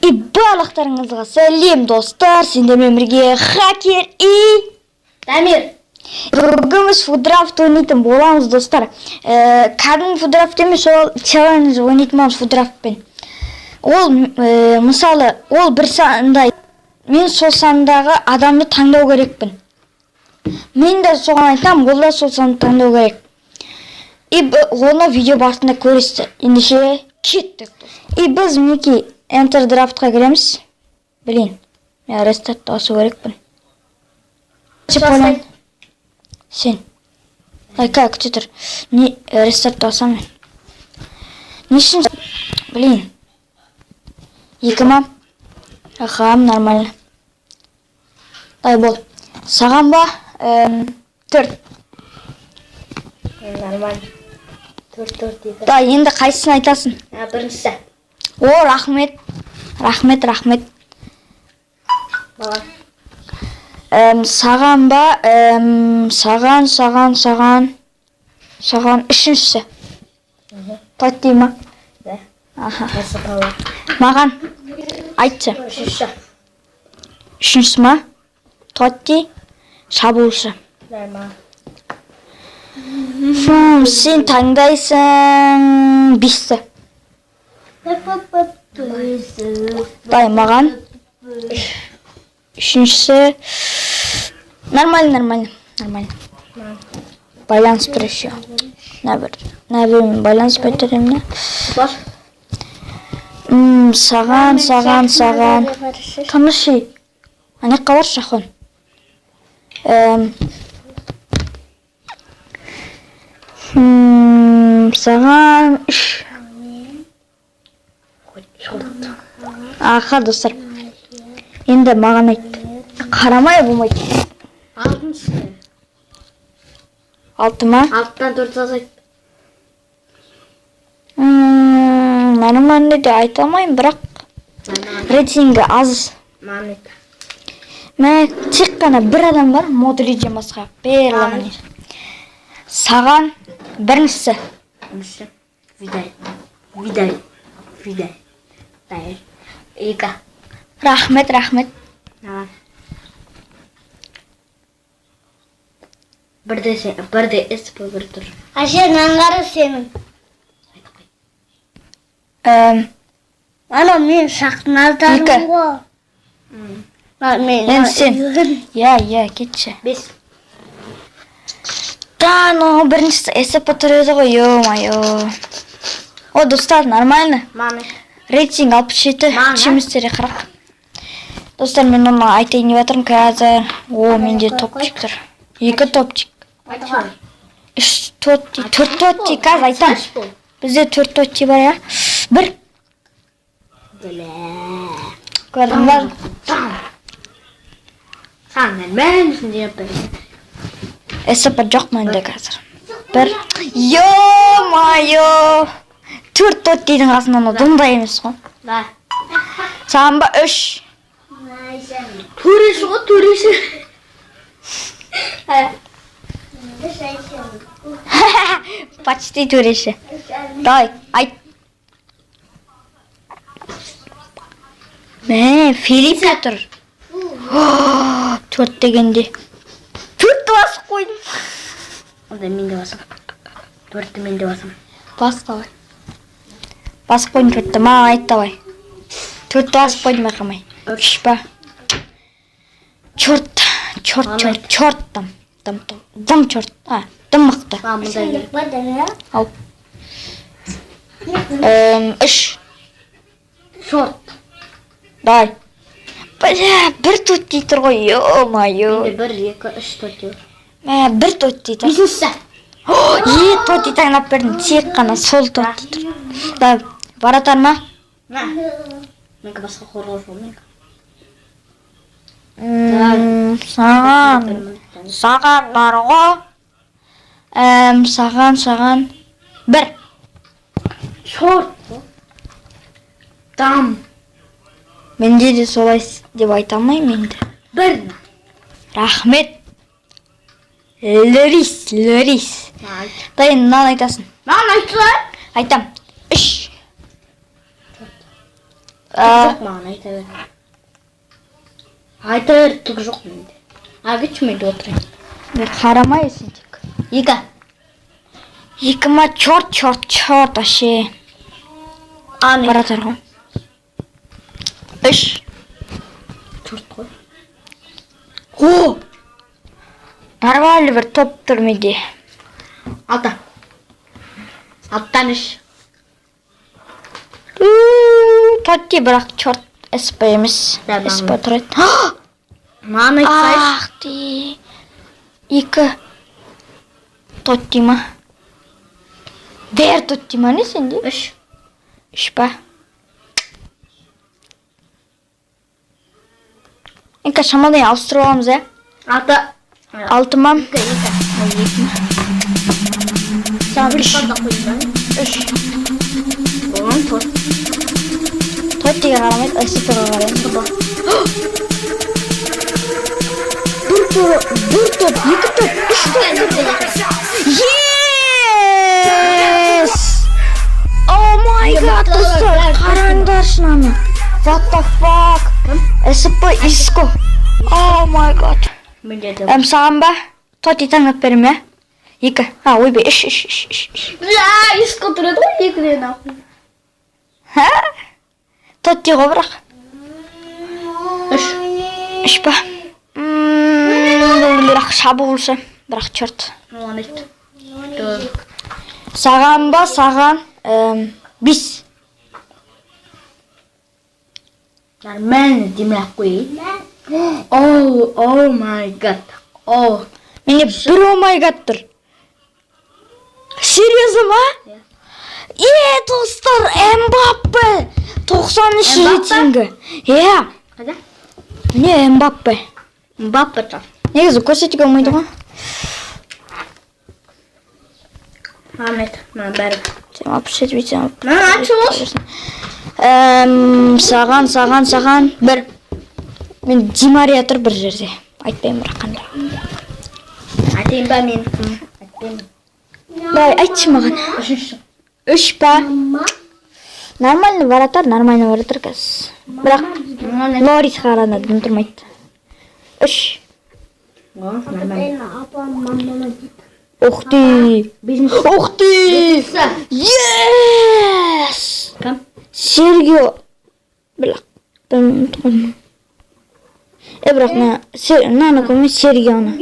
И барлықтарыңызға сәлем, достар! Сендермен бірге Хакер и Дамир. Бүгін біз FUT Draft ойнайтын боламыз, достар. Кәдімгі FUT Draft емес, ол челлендж ойнайтын боламыз FUT Draftпен. Ол мысалы, ол бір сандай, мен сол сандағы адамды таңдау керекпін. Мен де соған айтамын, ол да сол санды таңдау керек. И оны видео барысында көресіздер. Ендеше кеттік. И біз, мінекей, Enter Draftқа кіреміз. Блин, мен рестартты басу керекпін. Типа, сен. Ай, как, күте тұр. Не, рестартты басамын мен. Не үшін? Блин. Екі ма? Аха, нормально. Дай бол. Саған ба? Төрт. Нормально. Төрт, төрт, екі. Да, енді қайсысын айтасың? А, біріншісі. О, рахмет. Рахмет, рахмет. Маған. Саған ба? Саған, саған, саған. Саған үшіншісі. Тотти ма? Да. Аха. Қайсы? Маған айтшы. Үшінші. Үшіншісі ма? Тотти шабуылшы. Нормально. Сен таңдайсың бесті. Дай маған. Үшіншісі. Нормально, нормально, нормально. Байланыс тұр еще. Мына бір, мына біреумен байланыспай тұр емне. Бар. Саған, саған, саған. Тыныш ей. Ана жаққа баршы, Жахон. Саған үш. Аха, достар. Енді маған айт. Қарамай болмайды. Алтыншысы. Алты ма? Алтыдан төрт азайт. Нормально деп айта алмаймын, бірақ рейтингі аз. Маған айт. Мә, тек қана бір адам бар, Модричтен басқа. Барлығы не. Саған біріншісі. Біріншісі. Видаль. Видаль. Видаль. Дайыр. Екі. Рахмет, рахмет. Маған. Бірде сен, бірде СП бір тұр. Әже, мынаны қара сенің. Айтып қой. Ана мен шақтың Екі. аздарым ғой. Мына мен. Енді сен. Иә, иә, кетші. Бес. Да, ну біріншісі СП тұр еді ғой, ё-моё. О, достар, нормально. Маған айт. Рейтинг 67, Маған, а? Чемистері 40. Достар, мен оны айтайын деп жатырмын қазір. О, менде топчик тұр. Екі топчик. Айтшы. Үш тотти, төрт тотти, қазір айтамын. Бізде төрт тотти бар, иә? Бір. Бля. Көрдің ба? Саған нормально жеп берген. СП жоқ менде қазір. Бір. Ё-моё! Төрт тоттидің қасынан ол дымдай емес қой. Да. Саған ба үш. Төреші ғой, төреші. Почти төреші. Давай, айт. Мә, Филиппе тұр. Төрт дегенде. Төртті басып қойдым. Онда мен де басам. Төртті мен де басам. Бас давай. Басып қойдым төртті. Маған айт давай. Төртті басып қойдым байқамай. Үш па? Черт, черт, черт, черт там. Дым, дым, дым черт. А, дым мықты. Маған мындай керек. Ал. Үш. Шорт. Давай. Бля, бір тотти тұр ғой, ё-моё. Менде бір, екі, үш, төрт бар. Мә, бір тотти тұр. Бесіншісі. Е, тотти таңдап бердім. Тек қана сол тотти тұр. Давай, вратарь ма? На. Менікі басқа қорғаушы ғой менікі. Саған, саған бар ғой. Саған, саған. Бір. Шорт. Дам. Менде де солай деп айта алмаймын енді. Бір. Рахмет. Лөрис, Лөрис. Айт. Да, енді мынаны айтасың. Маған айтшы. Айтам. Үш. Түк жоқ маған, айта бер. Айта бер, түк жоқ менде. А, кетші, мен де отырайын. Қарамай сен тек. Екі. Екі ма? Черт, черт, черт, вообще. А, не. Вратарь ғой. Үш. Төрт қой. О! Нормальный бір топ тұр менде. Алты. Алтыдан үш. Тотти, бірақ черт, СП емес. Да, маған. СП тұрады. Маған айтсайшы. Ах ты. Екі. Тотти ма? Бәрі Тотти ма, не сенде? Үш. Үш па? Енді шамалдан ауыстырып аламыз, иә? Алты. Алты ма? Екі, екі. Ой, екі ма? Саған бір бардақ қойдым ба? Үш. Оған төрт. Тоттиге қарамайды, СП-ға қараймын. Бір топ, бір топ, екі топ, үш топ. Yes! Oh my God, достар, қараңдаршы мынаны. What the fuck? СП Иско. Oh my God. Менде де. Саған ба? Тотти таңдап беремін, иә? Екі. А, ойбай, үш, үш, үш, үш, үш. Бля, Иско тұрады ғой екіден нахуй. Ха? Тотти ғой бірақ. Үш. Үш па? Бірақ шабуылшы. Бірақ черт. Оған айт. Төрт. Саған ба, саған бес. Нормально демей ақ қояйын. Oh, oh my God. Oh. Менде бір oh my God тұр. Серьезно ма? Иә. Е, достар, Мбаппе! 93 Мбаппе? Рейтингі. Иә, Қайда? міне Мбаппе. Мбаппе тұр. Негізі көрсетуге болмайды ғой. Маған айт. Маған бәрі. Сен 67, сен Маған айтшы болшы. Саған, саған, саған бір. Мен Ди Мария тұр бір жерде. Айтпаймын бірақ қандай. Айтайын ба мен? Айтпаймын. Давай, айтшы маған. Үшінші. Үш па? Нормальный вратарь, нормальный вратарь қазір. Бірақ Маған айт. Лорис қарана дым тұрмайды. Үш. О, нормально. Ух ты! Бесінші. Ух ты! Yes! Кім? Сергио. Бірақ білмей ұмытып қалдым. Е, бірақ мына мынаны көрмей, Сергионы.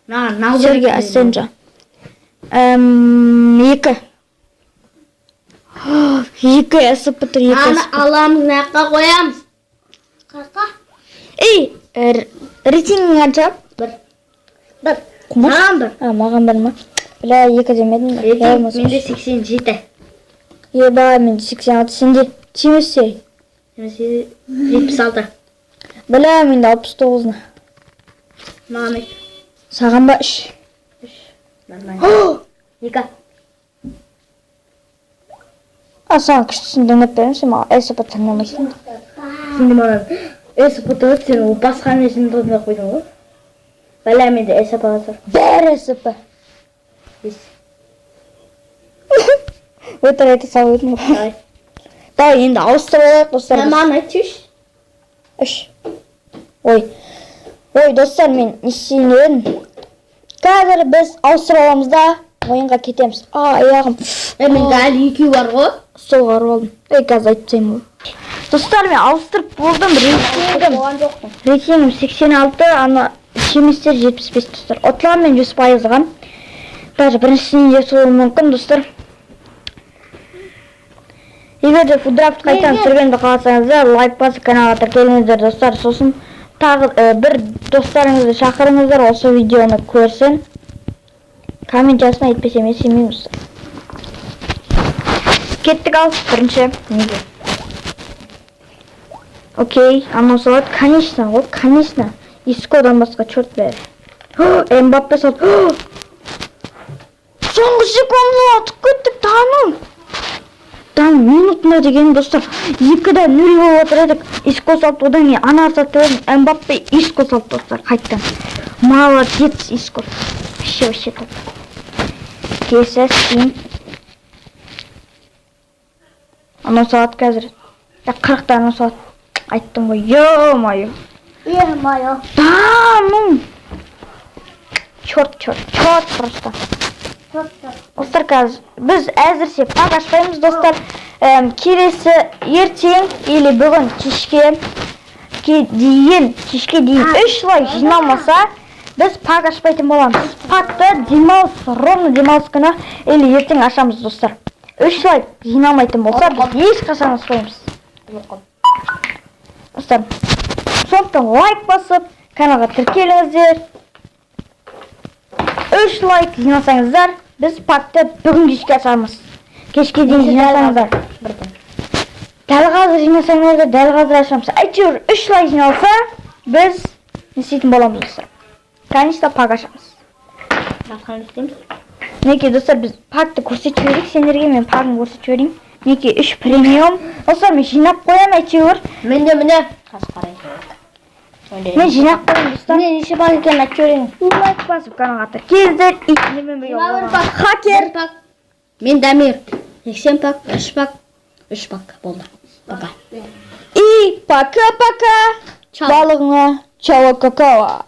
Маған нау Сергио Ассенжо. Екі. Екі СП тұр, екі Мынаны СП. аламыз, мына жаққа қоямыз. Ей, рейтингің қанша? Бір. Бір. Құмаш? Маған бір. А, маған бір ма? Бля, екі демедім. Рейтинг Я болмаса менде үш. 87. Еба, менде 86, сенде тимесе. Немесе 76. Бля, менде 69. Маған айт. Саған ба, үш? Нормально. Екі. А, саған күштісін таңдап беремін, сен маған СП таңдамайсың. Сен де маған СП тұрады, сен ол басқа несін таңдап қойдың ғой. Бля, менде СП тұр. Бәрі СП. Бес. Өтірік айта салып едім ғой. Давай. Давай, енді ауыстырып алайық, достар. Сен маған айтшы, үш. Үш. Ой. Ой, достар, мен не істейін деп едім. Қазір біз ауыстырып аламыз да, ойынға кетеміз. А, аяғым. Е, менде әлі екеу бар ғой. Столға ұрып алдым. Ей, қазір айтып тастаймын ғой. Достар, мен ауыстырып болдым. Рейтингім. Болған жоқпын. Рейтингім 86, ана жемістер 75, достар. Ұтыламын мен 100 пайызға. Даже біріншісінен де ұтылуым мүмкін, достар. Егер де FUT Draft қайтадан түсіргенді қаласаңыздар, лайк басып, каналға тіркеліңіздер, достар. Сосын тағы бір достарыңызды шақырыңыздар, осы видеоны көрсін. Коммент жазсын, әйтпесе мен сенбеймін, достар. Кеттік ал, бірінші неге? Окей, анау салады, конечно, ғой, конечно. Искодан басқа черт бәрі. Мбаппе салды. Соңғы секундта атып кеттік, таным. Там минутында деген, достар, 2-0 болып отыр едік. Иско салды, одан кейін анар салды, Мбаппе, Иско салды, достар, қайттан. Молодец, Иско. Вообще, вообще топ. Келесі кейін. Анау салады қазір. 40-тан асады. Айттым ғой, ё-моё. Е-мое. Да, ну. Черт, черт, черт просто. Достар, қазір біз әзірше пак ашпаймыз, достар. Келесі ертең или бүгін кешке дейін үш лайк жиналмаса, біз пак ашпайтын боламыз. Пакты демалыс, ровно демалыс күні или ертең ашамыз, достар. Үш лайк жиналмайтын болса, біз ешқашан ашпаймыз. Достар, сондықтан лайк басып, каналға тіркеліңіздер. Үш лайк жинасаңыздар, біз пакты бүгін кешке ашамыз. Кешке дейін жинасаңыздар. Дәл қазір жинасаңыздар да, дәл қазір ашамыз. Әйтеуір үш лайк жиналса, біз не істейтін боламыз, достар? Конечно, пак ашамыз. Басқа не істейміз? Мінекей, достар, біз пакты көрсетіп жіберейік сендерге. Мен пагын көрсетіп жіберейін. Мінекей, үш премиум. Достар, мен жинап қоямын әйтеуір. Менде, міне. Қазір қарайын. Мен жинап қоямын, достар. Міне, неше пак екенін айтып жіберейін. Лайк басып, каналға тіркеліңіздер. И сендермен бірге 21 болған пак. Хакер. Бір пак. Мен Дамир. 80 пак, үш пак, үш пак болды. Пока. И пока-пока. Чао. Балығыңа чао какао.